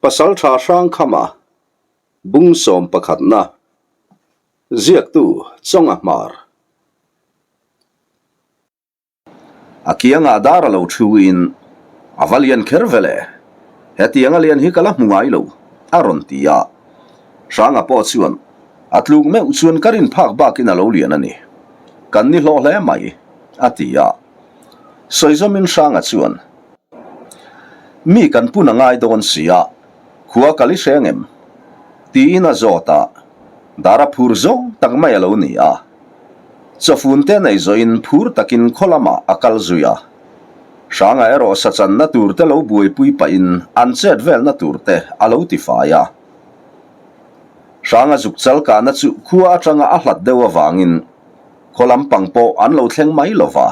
Pasalṭha Hrangkhama bung sawm pakhatna ziaktu Chawnga Hmar. A kiangah dar a lo thuin a va lian kher ve le, hetiang a lian hi ka la hmu ngai lo, a rawn ti a. Hranga pawh chuan a tluk meuh chuan ka rin phak bakin a lo lian a ni, kan ni hlawh hle mai, a ti a. Sawizawmin Hranga chuan. Mi kan pun a ngai dawn si a, khua ka li hreng em? Tiin a zawt a, dar a phur zawng tak mai a lo ni a. Chawfun te nei zawhin phur takin khaw lamah a kal zui a. Hranga erawh sachanna tur te lo buaipui pahin an chet velna tur te a lo tifai a. Hranga zuk chal kahna chu khua atanga a hlat deuh avangin khaw lampang pawh an lo thleng mai lo va.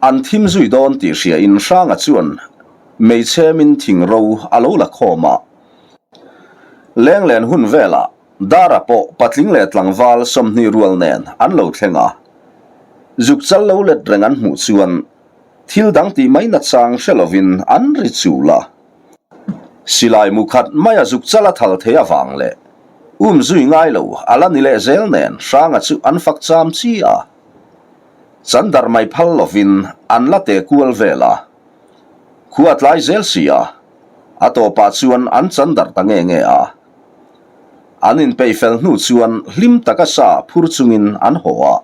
An thim zui dawn tih hriain Hranga chuan hmeichhemin thing ro a lo la khawm a. Lenglen hun velah Dara pawh patling leh tlangval 20 rual nen an lo thleng a. Zuk chal lo let reng an hmuh chuan thil dang tih mai nachang hre lovin an ri chul a. Silai mu khat maia zuk chal a thal thei avang leh um zui ngai lo a la ni leh zel nen Hranga chu an fak cham chi a. Chandar mai phal lovin an la teh kual vel a, khua tlai zel si a, a tawpah chuan an chandar ta nge nge a. An inpeih fel hnu chuan hlim taka sa phur chungin an haw a,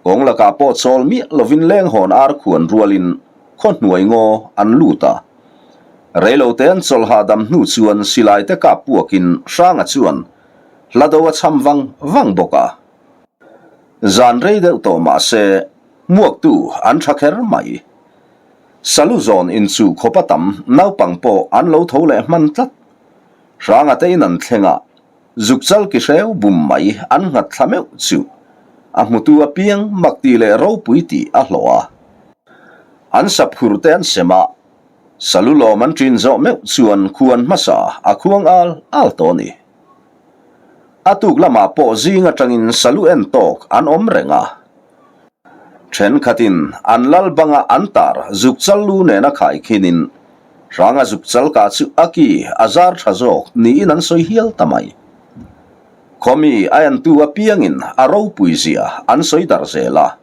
kawng lakah pawh chawl miah lovin leng hawn ar khuan rualin khaw hnuai ngaw an lut a. Reilote an chawlh hahdam hnu chuan silai te kap puakin Hranga chuan hla do a cham vang vang bawk a. Zan rei deuh tawh mah se, hmuaktu an tha kher mai. Salu zawn inchuh khawp a tam naupang pawh an lo tho leh hman tlat. Hranga te in an thleng a, zuk chal ki hreu bum mai an nghat thla meuh chu a hmutu apiang mak tih leh ropui tih a hlawh a. An saphur te an sem a, salu lawm an ṭin zawh meuh chuan khuan hmasa a khuang al al tawh a ni. A tuk lamah pawh zing atangin salu en tawk an awm reng a. Thenkhatin an lal banga an tar zuk chal lu nena khai khinin Hranga zuk chal kah chu a ki a zar tha zawk niin an sawi hial ta mai. Khawmi a entu apiangin a ropui zia an sawi darh zel a.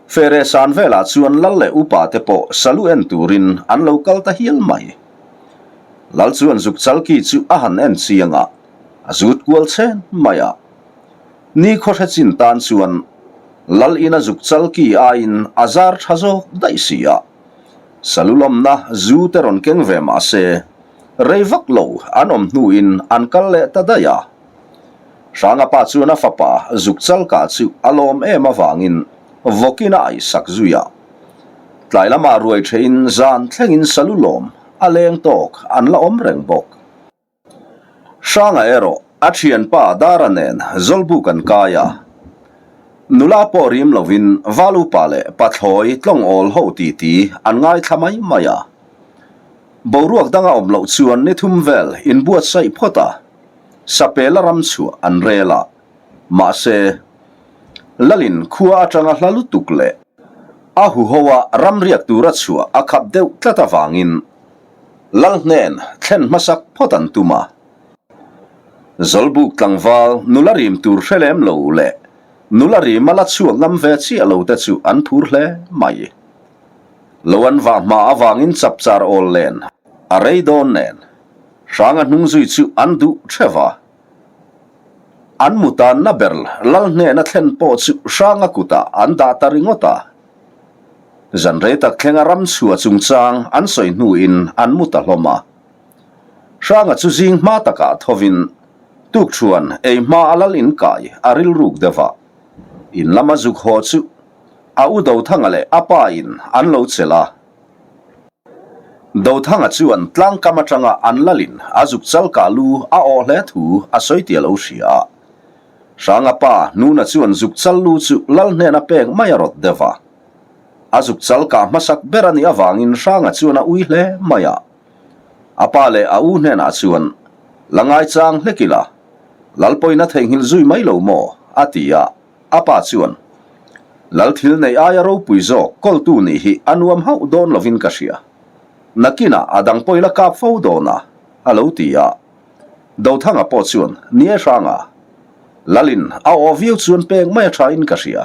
Fere san velah chuan lal leh upa te pawh salu en turin an lo kal ta hial mai. Lal chuan zuk chalki chu a han en chiang a, a zut kual chhen mai a. Ni khawhre chin tan chuan lal ina zuk chalki aiin a zar tha zawk daih si a. Salu lawmna zu te rawn keng ve mah se, rei vak lo an awm hnuin an kal leh ta daih a. Hranga pa chuan a fapa zuk chalka chu a lawm em avangin vawkin a aisak zui a. Tlai lamah ruai theihin zan thlengin salu lawm a leng tawk an la awm reng bawk. Hranga erawh a thianpa Dara nen Zawlbuk an kai a. Nula pawh rim lovin Valupa leh Pathlawi tlawng awl ho titi an ngaithla mai mai a. Boruak danga awm loh chuan ni thum vel inbuatsaih phawt a. Sapela ram chhuah an rel a, mahse, Lalin khua atanga hla lutuk leh a huhoa ram riak tura chhuah a khap deuh tlat avangin Lal hnen thlen hmasak phawt an tum a. Zawlbuk tlangval nula rim tur hre lem lo leh nula rima la chhuak ngam ve chiah lo te chu an phur hle mai. Lo an vah hma avangin chapchar awl len a rei dawn nen. Hranga hnung zui chu an duh theuh a. An mu tanna ber lal hnena thlen pawh chu Hranga kutah an dah ta ringawt a. Zan rei tak thlenga ram chhuah chungchang an sawi hnuin an mu ta hlawm a. Hranga chu zing hma takah thovin tukṭhuan ei hma a lal inkai a rilruk deuh a. In lama zuk haw chu a u Dothanga leh a pa in an lo chelh a. Dothanga chuan tlangkam atanga an lalin a zuk chal kah lu a awh hle thu a sawi tih a lo hria a. Hranga pa Nuna chuan zuk chal lu chu lal hnena pek mai a rawt deuh a. A zuk chal kah hmasak ber a nih avangin Hranga chuan a ui hle mai a. A pa leh a u hnenah chuan, La ngaichang hlek ila, lal pawhin a theihnghilh zui mai lo maw? a ti a. A pa chuan, Lal thil neih aia ropui zawk kawltu nih hi a nuam hauh dawn lovin ka hria. Nakinah a dang pawh i la kap fo dawn a, a lo ti a. Dothanga pawh chuan, Ni e Hranga, Lalin a aw viau chuan pek mai a thain ka hria.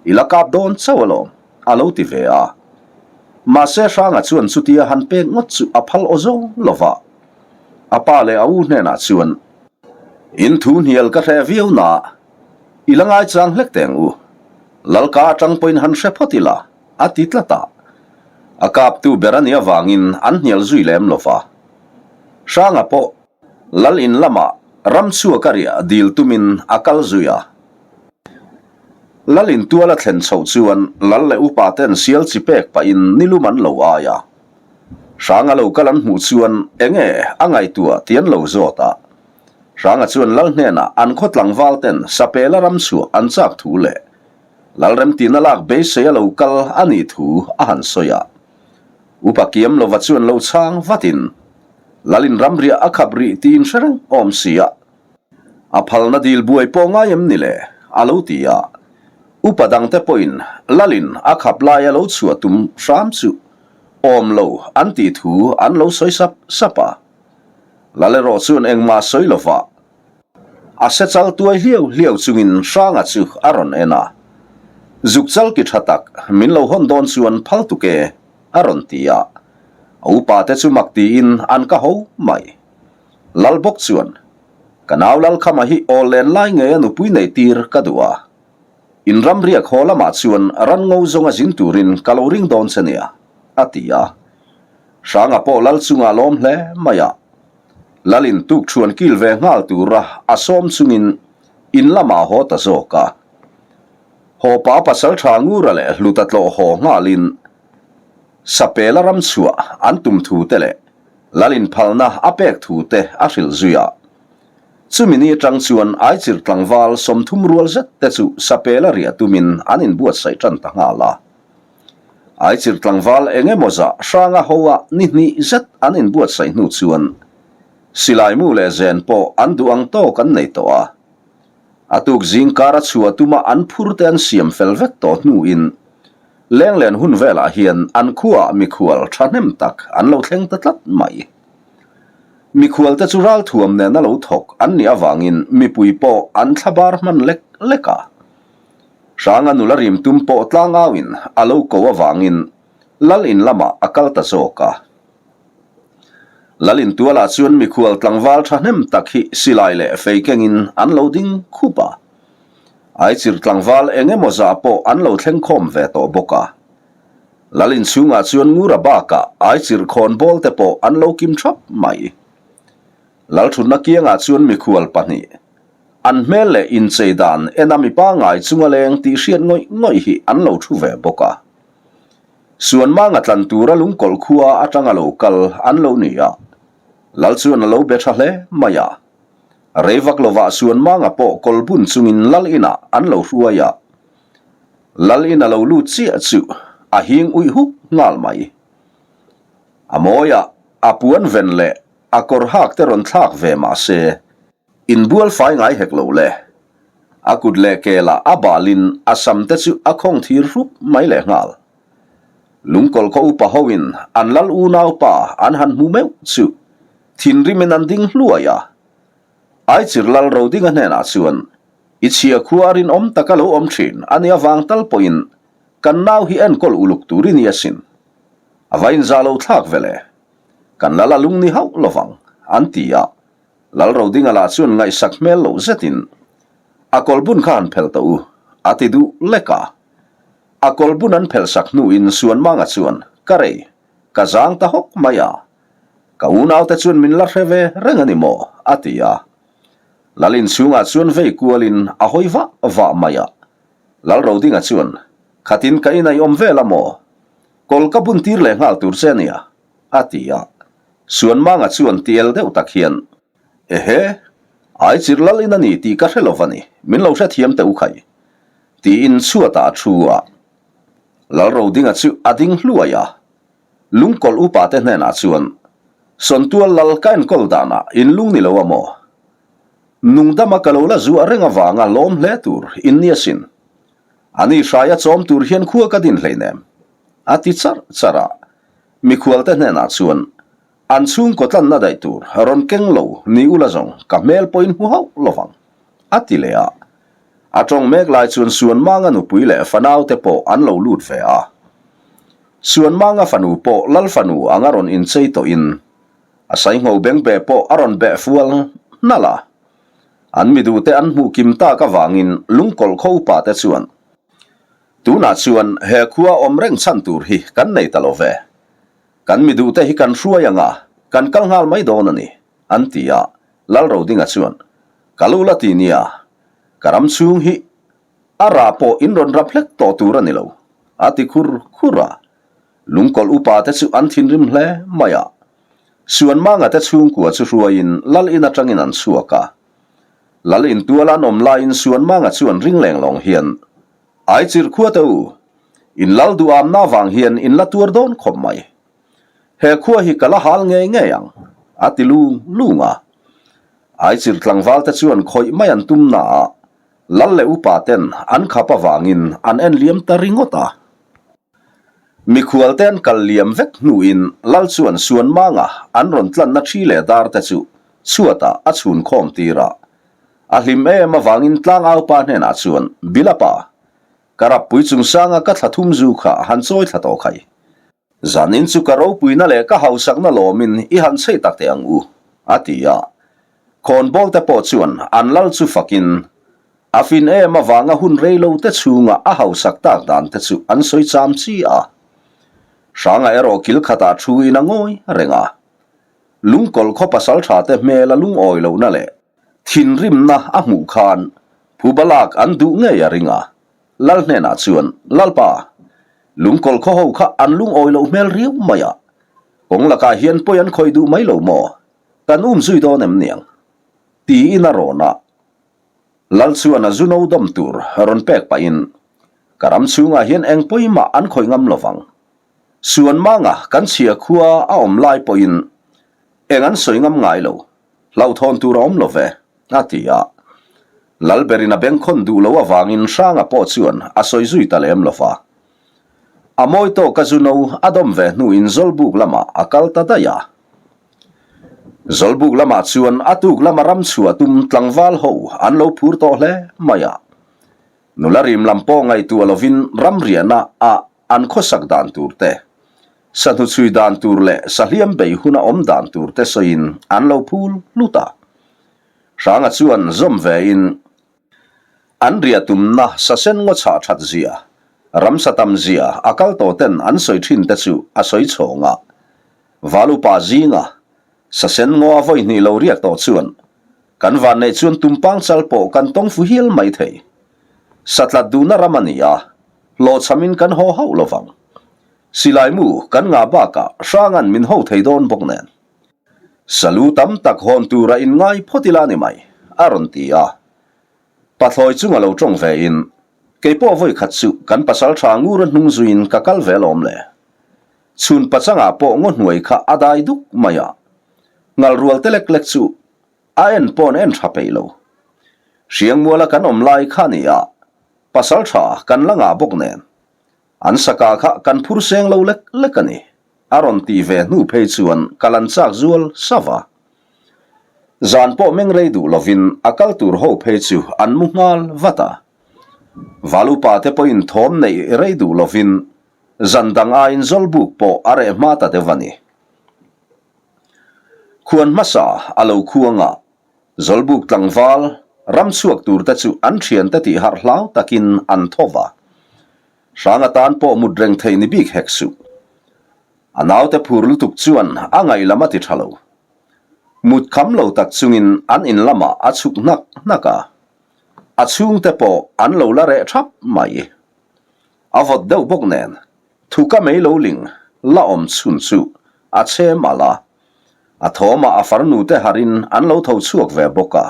I la kap dawn chauh alawm, a lo ti ve a. Mahse Hranga chuan chutia han pek ngawt chu a phal aw zawng lo va. A pa leh a u hnenah chuan, In thu hnial ka hre viau na, i la ngaichang hlek teng u. Lalka atang pawhin han hre phawt ila. A ti tlat a. A kaptu ber a nih avangin an hnial zui lem lo va. Hranga pawh Lal in lamah ram chhuak a riah dil tumin a kal zui a. Lal in tual a thlen chhoh chuan Lal leh upa ten sial chi pek pahin nilum an lo ai a. Hranga lo kal an hmuh chuan enge a ngaihtuah tih an lo zawt a. Hranga chuan Lal hnenah an khaw tlangval ten Sapela ram chhuah an chak thu leh Lalremtina lak beisei a lo kal a nih thu a han sawi a. Upa Kiamlova chuan lo chhang vatin, Lalin ramriah a khap rih tiin hre reng awm si a. A phalna dil buai pawh ngai em ni le? a lo ti a. Upa dangte pawhin Lalin a khap lai a lo chhuah tum hram chu awm lo an tih thu an lo sawi sap sap a. Lal erawh chuan engmah sawi lovah A se chal tuai hliau hliau chungin Hranga chu a rawn en a, Zuk chal ki tha tak, min lo hawn dawn chuan phal tuk e, a rawn ti a. A upa te chu mak tiin an ka ho mai. Lal bawk chuan, Ka nau Lalkhama hi aw len lai ngei a nupui nei tir ka duh a. In ram riak haw lamah chuan ran ngo zawnga zin turin ka lo ring dawn che nia, a ti a. Hranga pawh Lal chungah lawm hle mai a. Lalin tuk thuan kil ve nghal tura a sawm chungin in lamah haw ta zawk a. Haw pa pasal tha Ngura leh Hluta tlawh haw nghalin Sapela ram chhuah an tum thu te leh Lalin phalna a pek thu te a hrilh zui a. Chumi ni atang chuan Aichir tlangval 30 rual zet te chu Sapela riah tumin an inbuatsaih tan ta nghal a. Aichir tlangval eng emaw zah hranga ho a ni hnih zet an inbuatsaih hnu chuan silai mu leh zen pawh an duh ang tawk an nei tawh a. A tuk zing kar a chhuah tuma an phur te an siam fel vek tawh hnuin lenglen hun velah hian an khuaah mikhual thahnem tak an lo thleng ta tlat mai. Mikhual te chu ralthuam nena lo thawk an nih avangin mipui pawh an thlabar hman lek lek a. Hranga nula rim tum pawh tlangauin a lo ko avangin Lal in lamah a kal ta zawk a. Lal in tualah chuan mikhual tlangval thahnem tak hi silai leh fei kengin an lo ding khup a. Aichir tlangval eng emaw zah pawh an lo thleng khawm ve tawh bawk a. Lal in chhungah chuan Ngura bakah Aichir khawnbawl te pawh an lo kim thap mai. Lal thutna kiangah chuan mikhual pahnih An hmel leh inchei dan ena mi pangngai chunga leng tih hriat ngawih ngawih hi an lo thu ve bawk a. Suanmanga tlan tura lungkawlh khua atanga lo kal an lo ni a, Lal chuan a lo be tha hle mai a. Rei vak lovah Suanmanga pawh kawl bun chungin Lal inah an lo hruai a. Lal in a lo lut chiah chu a hing uih huk nghal mai. A mawiah a puan ven leh a kawr hak te rawn thlak ve mah se, Inbual fai ngai hek lo le. A kut leh ke lah a balin a sam te chu a khawng thir hrup mai leh nghal. Lungkawlh khaw upa hoin an lal unau pa an han hmu meuh chu thinrimin an ding hluai a. Aichir lal Rodinga hnenah chuan, I chhia khua a rinawm taka lo awm thin a nia vang tal pawhin kan nau hi enkawl uluk tur i ni asin. A va inzah lo thlak ve le. Kan lal a lung ni hauh lovang, an ti a. Lalrodinga lah chuan ngaihsak hmel loh zetin, A kawlbun kha han phelh tawh u, a ti duh lek a. A kawlbun an phelhsak hnuin Suanmanga chuan, Ka rei, ka zang ta hawk mai a. Ka unaute chuan min la hre ve reng a ni maw? a ti a. Lal inchhungah chuan vei kualin a hawi vah vah mai a. Lalrodinga chuan, Khatin ka inai awm vel a maw? Kawl ka bun tir leh nghal tur che a nia, a ti a. Suanmanga chuan tiel deuh tak hian, Ehe, Aichir lal in a ni tih ka hre lo va ni, min lo hrethiam teh u khai, tiin chhuatah a thu a. Lalrodinga chu a ding hluai a. Lungkawlh upa te hnenah chuan, Sawntual lal ka enkawl danah in lung ni lo a maw? Nungdama ka lo la zuah reng avanga lawm hle tur in ni asin. Ani hraia chawm tur hian khua ka din hleinem, a ti charh charh a. Mikhualte hnenah chuan, An chhungkaw tlanna daih tur rawn keng lo ni ula zawng ka hmel pawhin hmu hauh lovang, a ti leh a. A tawng mek lai chuan Suanmanga nupui leh fanaute pawh an lo lut ve a. Suanmanga fanu pawh Lal fanu anga rawn inchei tawhin a saingho bengbeh pawh a rawn beh fual hnalh a. An miduhte an hmuh kim tak avangin lungkawlh kho upate chuan, Tunah chuan he khua awm reng chhan tur hi kan nei ta lo ve. Kan mi duhte hi kan hruai ang a, kan kal nghal mai dawn a ni, an ti a. Lalrodinga chuan, Ka lu la ti nia, ka ram chhung hi a rah pawh in rawn rap hlek tawh tur a ni lo, a ti khur khur a. Lungkawlh upa te chu an thinrim hle mai a. Suanmanga te chhungkua chu hruaiin Lal in atangin an chhuak a. Lal in tuala an awm laiin Suanmanga chuan ring leng lawng hian, Ai chirh khua te u, in lal duhamna avang hian in la tuar dawn khawp mai. He khua hi ka la hal ngei ngei ang, a ti lung lung a. Ai chirh tlangval te chuan khawih mai an tum na a, lal leh upa ten an khap avangin an en liam ta ringawt a. Mikhual te an kal liam vek hnuin Lal chuan Suanmanga an rawn tlanna thi leh dar te chu chhuatah a chhun khawm tir a. A hlim em avangin tlangaupa hnenah chuan, Bilapa, ka rappui chungsanga ka thla thum zu kha han chawi thla tawh khai. Zanin chu ka ropuina leh ka hausakna lawmin i han chei tak teh ang u, a ti a. Khawnbawl te pawh chuan an lal chu fakin, a fin em avanga hun rei lo te chhunga a hausak tak dan te chu an sawi cham chi a. Hranga erawh kil khatah thu in a ngawi reng a. Lungkawlh khaw pasal tha te hmela lungawi lohna leh thinrimna a hmuh khan phuba lak an duh ngei a ring a. Lal hnenah chuan, Lalpa, lungkawlh khaw ho kha an lungawi loh hmel riau mai a, kawng lakah hian pawi an khawih duh mai lo maw? Kan um zui dawn em niang? Tiin a rawn a. Lal chuan a zu no dawm tur rawn pek pahin, Ka ram chhungah hian eng pawimah an khawih ngam lovang. Suanmanga kan chhia khua a awm lai pawhin eng an sawi ngam ngai lo. Hlauhthawn tur a awm lo ve, a ti a. Lalberin a bengkhawn duh lo avangin Hranga pawh chuan a sawi zui ta lem lo va. A mawi tawka zu no a dawm ve hnuin Zawlbuk lamah a kal ta daih a. Zawlbuk lamah chuan a tuk lama ram chhuah tum tlangval ho an lo phur tawh hle mai a. Nula rim lam pawh ngaihtuah lovin ram riahna ah an khawsak dan tur te, sahnu chhui dan tur leh sahliam bei huna awm dan tur te sawiin an lo phul hlut a. Hranga chuan zawm vein an riah tumna sasen ngaw chhah that zia, ramsa tam zia a kal tawh ten an sawi thin te chu a sawi chhawng a. Valupa zinga sasen ngaw a vawi hnih lo riak tawh chuan kan vanneih chuan tumpang chal pawh kan tawng fu hial mai thei. Satlat duhna ram a ni a, hlawhchhamin kan haw hauh lo vang. Silai mu kan ngah bakah Hranga'n min ho thei dawn bawk nen. Salu tam tak hawn tura inngai phawt ila ni mai, a rawn ti a. Pathlawi chunga lo tawng vein, Kei pawh vawi khat chu kan pasal tha ngura hnung zuiin ka kal ve lawm le. Chhun pachangah pawh ngaw hnuai kha a dai duk mai a. Ngal rual te lek lek chu a en paw'n en tha peih lo. Hriangmuala kan awm lai kha ni a, pasal tha kan la ngah bawk nen. An saka kha kan phur seng lo lek lek a ni, a rawn tih ve hnu phei chuan ka lan chak zual sava. Zan pawh meng rei duh lovin a kal tur ho phei chu an mu nghal vat a. Valupa te pawhin thawm neih rei duh lovin zan dang aiin Zawlbuk pawh a reh hma ta deuh a ni. Khuan hmasa a lo khuang a, Zawlbuk tlangval ram chhuak tur te chu an thiante tih harh hlau takin an tho va. Hrang atan pawh mut reng thei ni bik hek suh. A naute phur lutuk chuan a ngaih lam a ti tha lo. Mut kham lo tak chungin an in lamah a chhuk hnak hnak a. A chhungte pawh an lo la reh thap mai. A vawt deuh bawk nen Thuka mei lo ling la awm chhun chu a chhem alh a, a thawmah a farnu te harin an lo tho chhuak ve bawk a.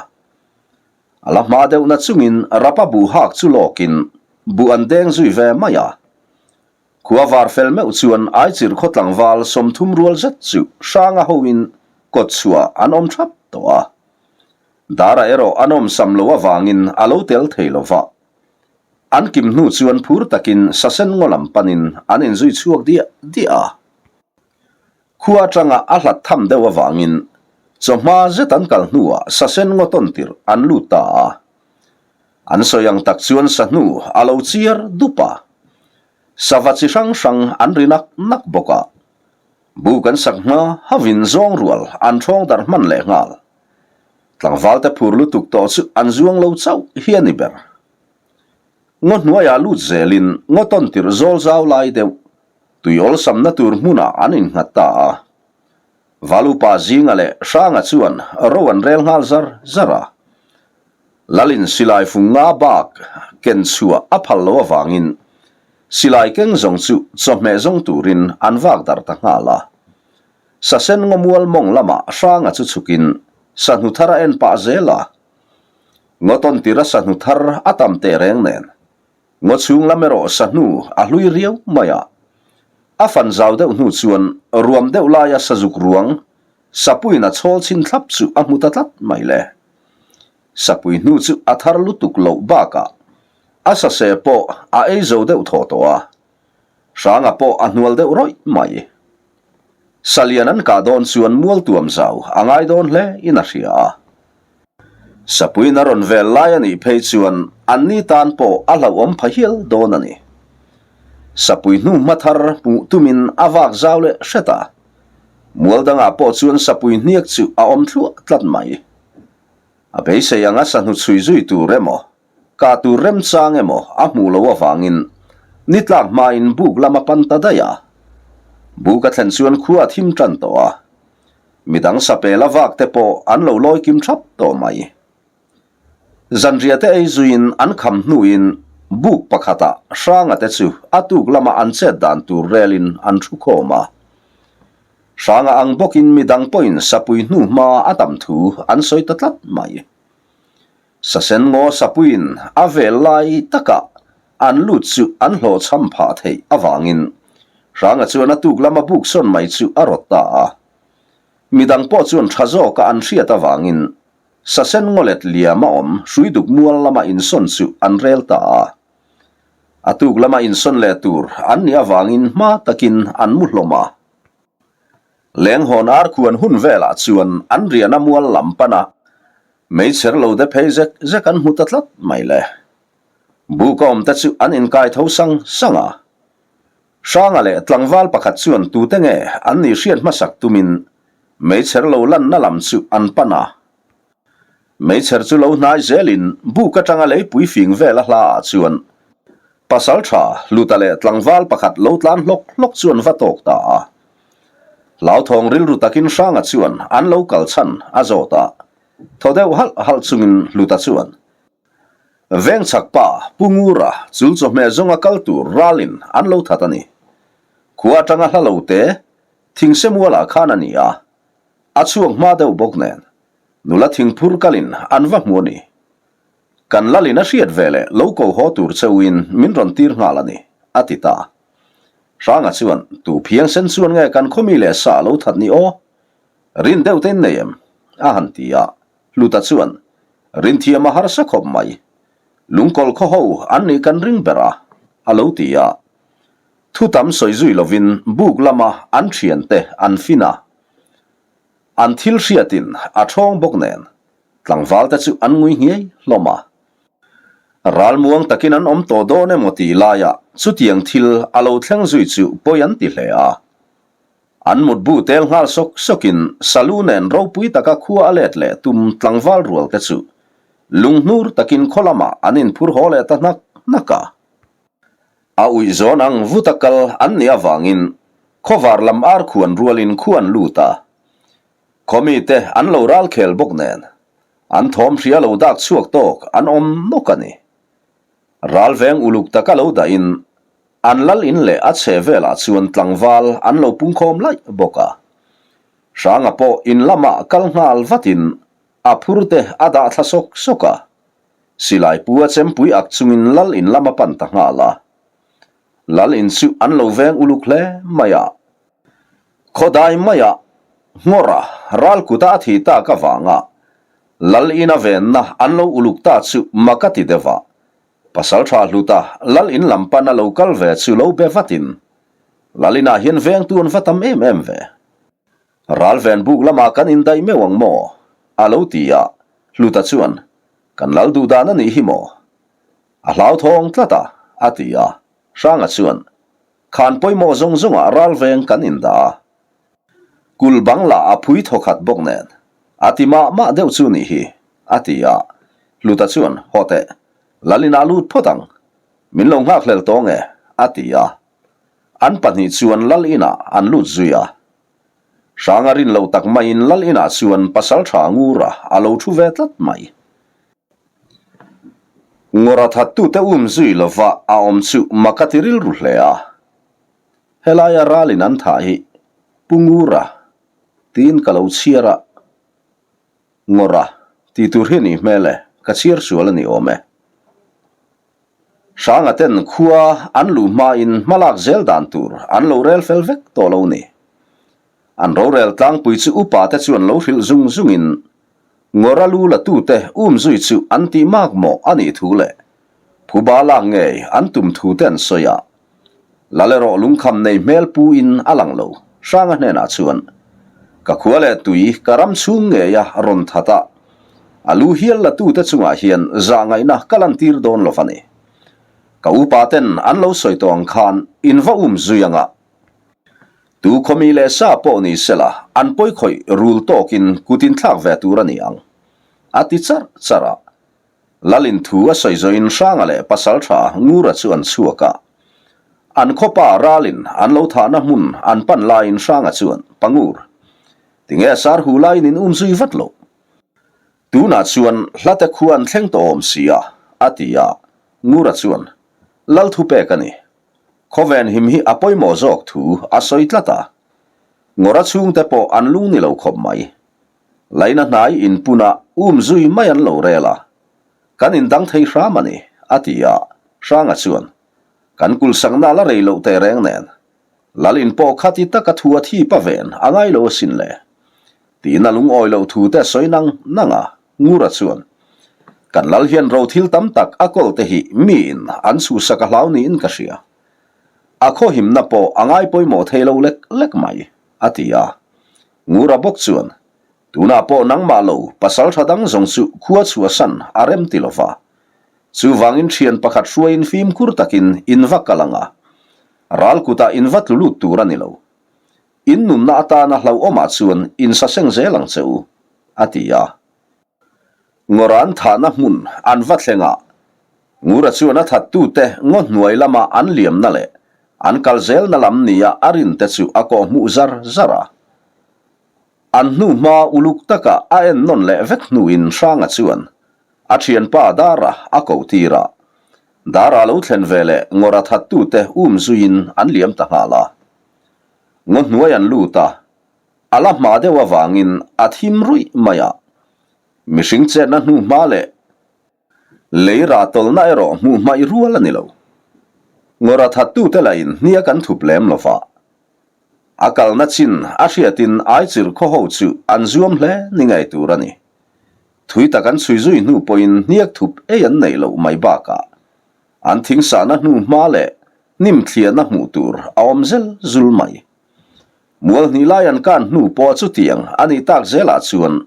A la hma deuhna chungin rapa buh hak chu lawkin buh an deng zui ve mai a. Khua var fel meuh chuan Aichir khaw tlangval 30 rual zet chu hranga hoin kawt chhuah an awm thap tawh a. Dara erawh a nawmsam lo avangin a lo tel thei lo va. An kim hnu chuan phur takin sasen ngaw lam panin an inzui chhuak diah diah a. Khua atanga a hlat tham deuh avangin chawhma zet an kal hnuah sasen ngaw tawn tirh an lut ta a. An sawi ang tak chuan sahnu a lo chiar dup a. Sava chi hrang hrang an ri nak nak bawk a. Buk an sak hma hauhin zawng rual an ṭhawng darh hman leh nghal. Tlangvalte phur lutuk tawh chu an zuang lo chauh hi a ni ber. Ngaw hnuaiah lut zelin ngaw tawn tirh zawl zau lai deuh, tui awlsamna tur hmunah an innghat ta a. Valupa Zinga leh Hranga chuan ro an rel nghal zar zar a. Lalin silai fung nga bak ken chhuah a phal lo avangin silai keng zawng chu chawhmeh zawng turin an vak darh ta nghal a. Sasen ngaw mual mawng lamah Hranga chu chhukin sahnu thar a en pah zel a. Ngaw tawn tira sahnu thar a tam teh reng nen, ngaw chhung lam erawh sahnu a hlui riau mai a. A fan zau deuh hnu chuan ruam deuh laia sazuk ruang sapuiin a chhawl chhin thlap chu a hmu ta tlat mai le. Sapui hnu chu a thar lutuk loh bakah a sase pawh a ei zo deuh thaw tawh a, Hranga pawh a hnual deuh rawih mai. Salian an kah dawn chuan mual tuam zau a ngai dawn hle in a hria a. Sapuiin a rawn vel lai a nih phei chuan anni tan pawh a hlauhawm pha hial dawn a ni. Sapui hnu hma thar hmuh tumin a vak zau leh hret a. Mual dangah pawh chuan sapui hniak chu a awm thluah tlat mai. A beisei anga sahnu chhui zui tur emaw Kah tur remchang emaw a hmuh loh avangin ni tlak hmain buk lam a pan ta daih a. Buk a thlen chuan khua a thim tan tawh a. Midang sapel a vak te pawh an lo lawi kim thap tawh mai. Zanriah te ei zuiin an kham hnuin buk pakhatah Hranga te chu a tuk lama an chet dan tur relin an thu khawm a. Hranga ang bawkin midang pawhin sapui hnu hma a tam thu an sawi ta tlat mai. Sasen ngaw sapuiin a vel lai takah an lut chu an hlawhchham phah theih avangin Hranga chuan a tuk lama buk sawn mai chu a rawt ta a. Midang pawh chuan tha zawka an hriat avangin Sasen ngaw let liam a awm Hruiduk mual lama insawn chu an rel ta a. A tuk lama insawn leh tur an nih avangin hma takin an mu hlawm a. Lenghawn ar khuan hun velah chuan an riahna mual lam pana Meichher lo de phei zek zek an hmu ta tlat mai le. Buka awmte chu an inkai tho sang sang a. Hranga leh tlangval pakhat chuan tute nge an nih hriat hmasak tumin meichher lo lanna lam chu an pan a. Meichher chu lo hnai zelin buk atanga leipui fing vel a hla ah chuan Pasaltha Hluta leh tlangval pakhat lo tlan hlawk hlawk chuan va tawk ta a. Hlauthawng rilru takin Hranga chuan an lo kal chhan a zawt a, thaw deuh halh halh chungin Hluta chuan, Vengchhak pa Pu Ngura chul chawhmeh zawnga kal tur ralin an lo that a ni. Khua atanga hla lo te thingse mualah khan a ni a, a chhuak hma deuh bawk nen nula thingphur kalin an va hmu a ni. Kan lalin a hriat ve leh lo ko haw tur cheuhin min rawn tir nghal a ni, a ti ta. Hranga chuan, Tu phiang sen chuan nge kan khawmi leh sa lo that ni aw? Rin deuh te in nei em? a han ti a. Hluta chuan, Rinthiam a harsa khawp mai. Lungkawl khaw ho an nih kan ring ber a, a lo ti a. Thu tam sawi zui lovin buk lama an thiante an fin a. An thil hriatin a thawng bawk nen Tlangval te chu an ngui nghiai hlawm a. Ralmuang takin an awm tawh dawn emaw tih laiah chutiang thil a lo thleng zui chu pawi an ti hle a. An mutbu tel nghal sawk sawkin Salu nen ropui taka khua a let leh tum tlangval rual te chu lunghnur takin khaw lamah an inphur haw leh ta hnak hnak a. A uih zawn ang vuta kal an nih avangin khawvar lam ar khuan rualin khu an lut a. Khawmite an lo ral khel bawk nen, an thawm hria lo dak chhuak tawk an awm nawk a ni. Ral veng uluk taka lo dahin an lal in leh a chhe velah chuan tlangval an lo pungkhawm laih bawk a. Hranga pawh in lamah kal nghal vatin a phur te a dah thla sawk sawk a. Silai pu a chempui ak chungin lal in lam a pan ta nghal a. Lal in chu an lo veng uluk hle mai a. Khawdai maiah Nghawra ral kuta a thi tak avanga Lal ina venna an lo uluk ta chu mak a ti deuh a. Pasaltha Hluta Lal in lam pana lo kal ve chu lo be vatin, Lal inah hian vengtu an va tam em em ve. Ralven buk lamah kan indaih meuh ang maw? A lo ti a, Hluta chuan, Kan lal duh dan a nih hi maw? A hlauthawng tlat a, a ti a. Hranga chuan, Khan pawimawh zawng zawngah ralveng kan indah a. Kul bang lah a phui thawkhat bawk nen, a ti mah mah deuh chu nih hi, a ti a. Hluta chuan, Haw teh, lal inah lut phawt ang. Min lo nghakhlel tawng e, a ti a. An pahnih chuan lal inah an lut zui a. Hranga rin lo tak maiin lal inah chuan pasaltha Ngura a lo thu ve tlat mai. Ngawra thattute um zui lova a awm chu mak a ti rilru hle a. Helaia ralin an thah hi Pu Ngura tiin ka lo chhiar a, Ngawra tih tur hi a nih hmel e, ka chhiar sual a ni awm e. Hranga ten khua an luh hmain hmalak zel dan tur an lo rel fel vek tawh lo ni. An rorel tlangpui chu upa te chuan lo hrilh zung zungin Ngawra lu la tute um zui chu an tih mak mawh a nih thu leh phuba lak ngei an tum thu te an sawi a. Lal erawh lungkham nei hmel pu in a lang lo. Hranga hnenah chuan, Ka khua leh tui ka ram chhung ngei a rawn that a, a lu hial la tute chungah hian zah ngaihna ka lantir dawn lo va ni. Ka upa ten an lo sawi tawh ang khan in va um zui anga tu khawmi leh sa pawh ni sela an pawi khawih rul tawkin kut in thlak ve tur a ni ang, a ti charh charh a. Lalin thu a sawi zawhin Hranga leh Pasaltha Ngura chu an chhuak a. An khawpa ralin an lo thahna hmun an pan laiin Hranga chuan, Pa Ngur, tinge sar hu laiin in um zui vat loh? Tunah chuan hlate khua an thleng tawh awm si a, a ti a. Ngura chuan, Lal thu pek a ni. Khawven him hi a pawimawh zawk thu a sawi tlat a. Ngawra chhungte pawh an lung ni lo khawp mai. Laina hnai inpuna um zui mai an lo rel a, kan indang thei hram a ni, a ti a, Hranga chuan, Kan kulsakna la rei loh teh reng nen, Lal in pawh khati taka thu a thip a ven a ngai lo asin le, tiin a lungawi loh thu te a sawi nang nang a, Ngura chuan, Kan Lal hian ro thil tam tak a kawl te hi miin an chhuhsak a hlau niin ka hria. A khawhimna pawh a ngai pawimawh thei lo lek lek mai, a ti a. Ngura bawk chuan, Tunah pawh nangmah lo pasal tha dang zawng chu khua chhuahsan a rem ti lova. Chuvangin thian pakhat hruaiin fimkhur takin in va kal ang a, ral kutah in va tlu lut tur a ni lo. In nunna atana hlauhawmah chuan in saseng zel ang che u, a ti a. Ngawran thahna hmun an va thleng a, Ngura chuan a thattute ngaw hnuai lama an liamna leh an kal zelna lam nia a rinte chu a kawhhmuh zar zar a. An hnu hma uluk taka a en nawn leh vek hnuin Hranga chuan a thianpa Dara a ko tir a. Dara lo thlen veleh ngawra thattute um zuiin an liam ta nghal a. Ngaw hnuai an lut a, a la hma deuh avangin a thim ruih mai a. Mihring chetna hnu hma leh Lei rah tawlhna erawh hmuh hmaih rual a ni lo. Ngawra thattute lahin hnia kan thup lem lo va. A kalna chin a hriatin Aichir khaw ho chu an zuam hle ni ngei tur a ni. Thui tak an chhui zui hnu pawhin hniak thup ei an neih loh mai bakah an thingsahna hnu hma leh hnim thliahna hmuh tur a awm zel zul mai. Mual hnih lai an kan hnu pawh chutiang a nih tak zelah chuan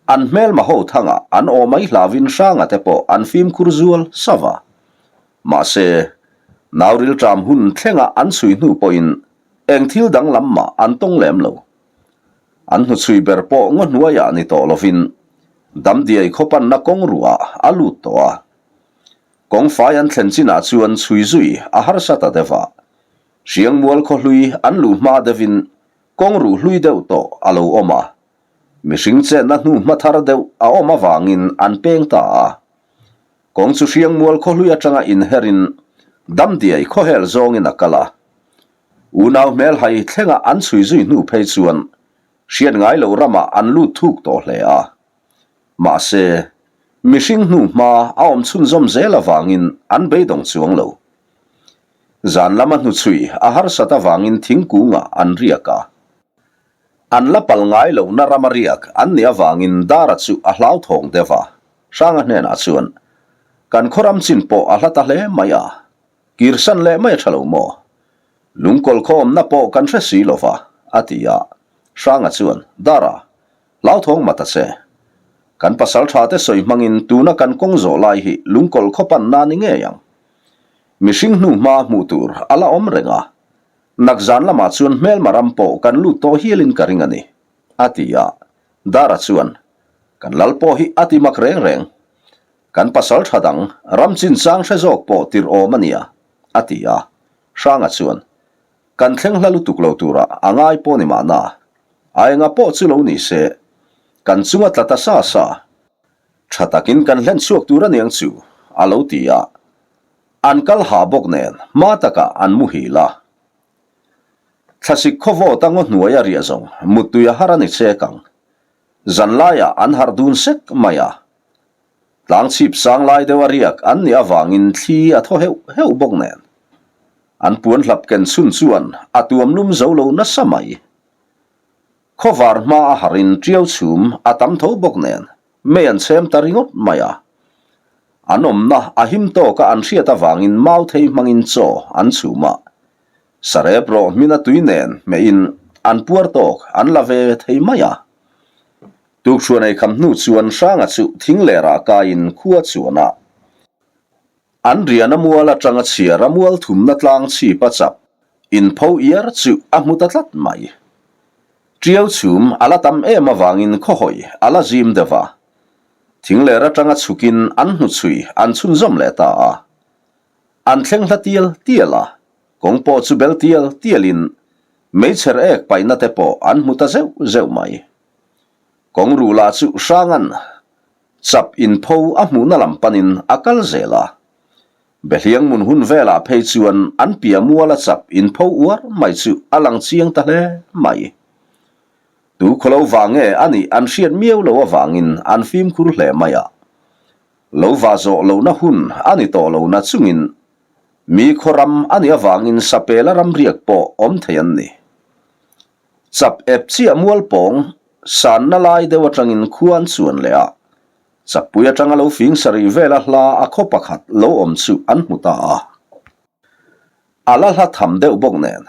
an hmelma ho thangah an aw mai hlauin Hranga te pawh an fimkhur zual sava. va. Mahse, nau rilṭam hun thlenga an chhui hnu pawhin eng thil danglam mah an tawng lem lo. An hnuchhui ber pawh ngaw hnuaiah ni tawh lovin Damdiai khawpanna kawng ruah a lut tawh a. Kawngfai an thlen chinah chuan chhui zui a harsa ta deuh a. Hriangmual khawhlui an luh hma deuhin kawng ruh hlui deuh tawh a lo awm a, mihring chetna hnu hma thar deuh a awm avangin an peng ta a. Kawng chu Hriangmual khawhlui atanga inherin Damdiai khawhel zawngin a kal a. Unau hmelhai thlenga an chhui zui hnu phei chuan hriat ngai loh ramah an lut thuk tawh hle a. Mahse, mihring hnu hma a awm chhunzawm zel avangin an beidawng chuang lo. Zan lama hnuchhui a harsat avangin thingkungah an riak a. An la pal ngai lohna rama riak an nih avangin Dara chu a hlauthawng deuh a, Hranga hnenah chuan, Kan khawram chin pawh a hla ta hle mai a, kirsan leh mai a tha lo maw? Lungkawl khawmna pawh kan hre si lo va, a ti a. Hranga chuan, Dara, hlauthawng mah ta che. Kan pasaltha te sawi hmangin tuna kan kawng zawh lai hi lungkawlh khaw panna ni ngei ang. Mihring hnu hma hmuh tur a la awm reng a, nakzan lamah chuan hmelma ram pawh kan lut tawh hialin ka ring a ni, a ti a. Dara chuan, Kan lal pawh hi a ti mak reng reng. Kan pasaltha dang ram chinchang hre zawk pawh tirh awm a nia, a ti a. Hranga chuan, Kan thleng hla lutuk lo tura a ngai pawh ni mahna, a enga pawh chu lo ni se, kan chunga tla ta sa sa, tha takin kan hlen chhuak tur aniang chu, a lo ti a. An kal hah bawk nen hma takah an muhil a. Thlasik khawvawt a ngaw hnuai a riah zawng muttui a har a ni chek ang. Zanlaiah an harh dun sek mai a. Tlang chhip sang lai deuh a riak an nih avangin thli a thaw heuh heuh bawk nen. An puan hlap ken chhun chuan a tuam lum zo lo nasa mai. Khawvar hma a harin tiau chhum a tam tho bawk nen mei an chhem ta ringawt mai a. An awmna a him tawka an hriat avangin mau thei hmangin chaw an chhum a. Sarep rawh hmina tui nen hmehin an puar tawk an la ve thei mai a. Tukṭhuan ei kham hnu chuan Hranga chu thing lerah kaiin khua chuan a. An riana mual aṭanga chhiar a mual thumna tlang chhip a chap inpho iar chu a hmu ta tlat mai. Ṭiau chhum a la tam em avangin khawhawi a la zim deuh a. Thing ler aṭanga chhukin an hnuchhui an chhunzawm leh ta a. An thleng hla tial tial a, kawng pawh chu bel tial tialin meichher ek paihna te pawh an hmu ta zeuh zeuh mai. Kawng ruh lah chu Hranga'n chap inpho a hmuhna lam panin a kal zel a. Behliang mun hun velah phei chuan an pia muala chap inpho uar mai chu a lang chiang ta hle mai. Tu khawlo vang nge a nih an hriat miau lo avangin an fimkhur hle mai a. Lo va zawh lohna hun a ni tawh lo na chungin mi khaw ram a nih avangin sapela ramriak pawh awm thei an ni. Chap ep chiah mual pawng sanna lai deuh atangin khua an chuan leh a, chappui atanga lo fing sarih vela hla a khaw pakhat lo awm chu an hmu ta a. A la hla tham deuh bawk nen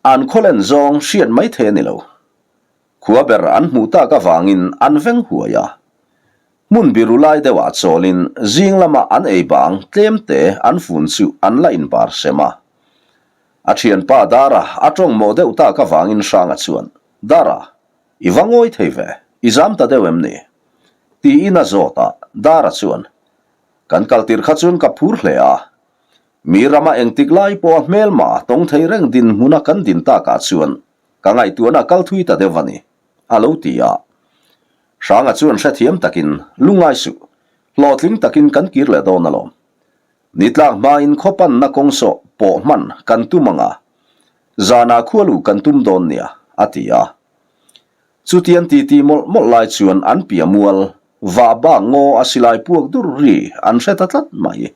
an khaw len zawng hriat mai thei a ni lo. Khua ber an hmuh tak avangin an veng huai a. Hmun biru lai deuhah chawlin zing lama an ei bang tlem te an fun chu an la inbar sem a. A thianpa Dara a tawng mawh deuh tak avangin Hranga chuan, Dara, i va ngawi thei ve, i zam ta deuh em ni? Tiin a zawt a, Dara chuan, Kan kal tir kha chuan ka phur hle a, mi rama engtik lai pawha hmelma tawng thei reng dinhmuna kan din takah chuan ka ngaihtuahna kal thui ta deuh a ni, a lo ti a. Hranga chuan hrethiam takin, Lungngai suh, hlawhtling takin kan kir leh dawn alawm. Ni tlak hmain khaw panna kawng sawh pawh hman kan tum ang a, zanah khualu kan tum dawn nia, a ti a. Chutiang titi mawlh mawlh lai chuan an pia mual, vah bak ngaw a silai puak dur ri an hre ta tlat mai.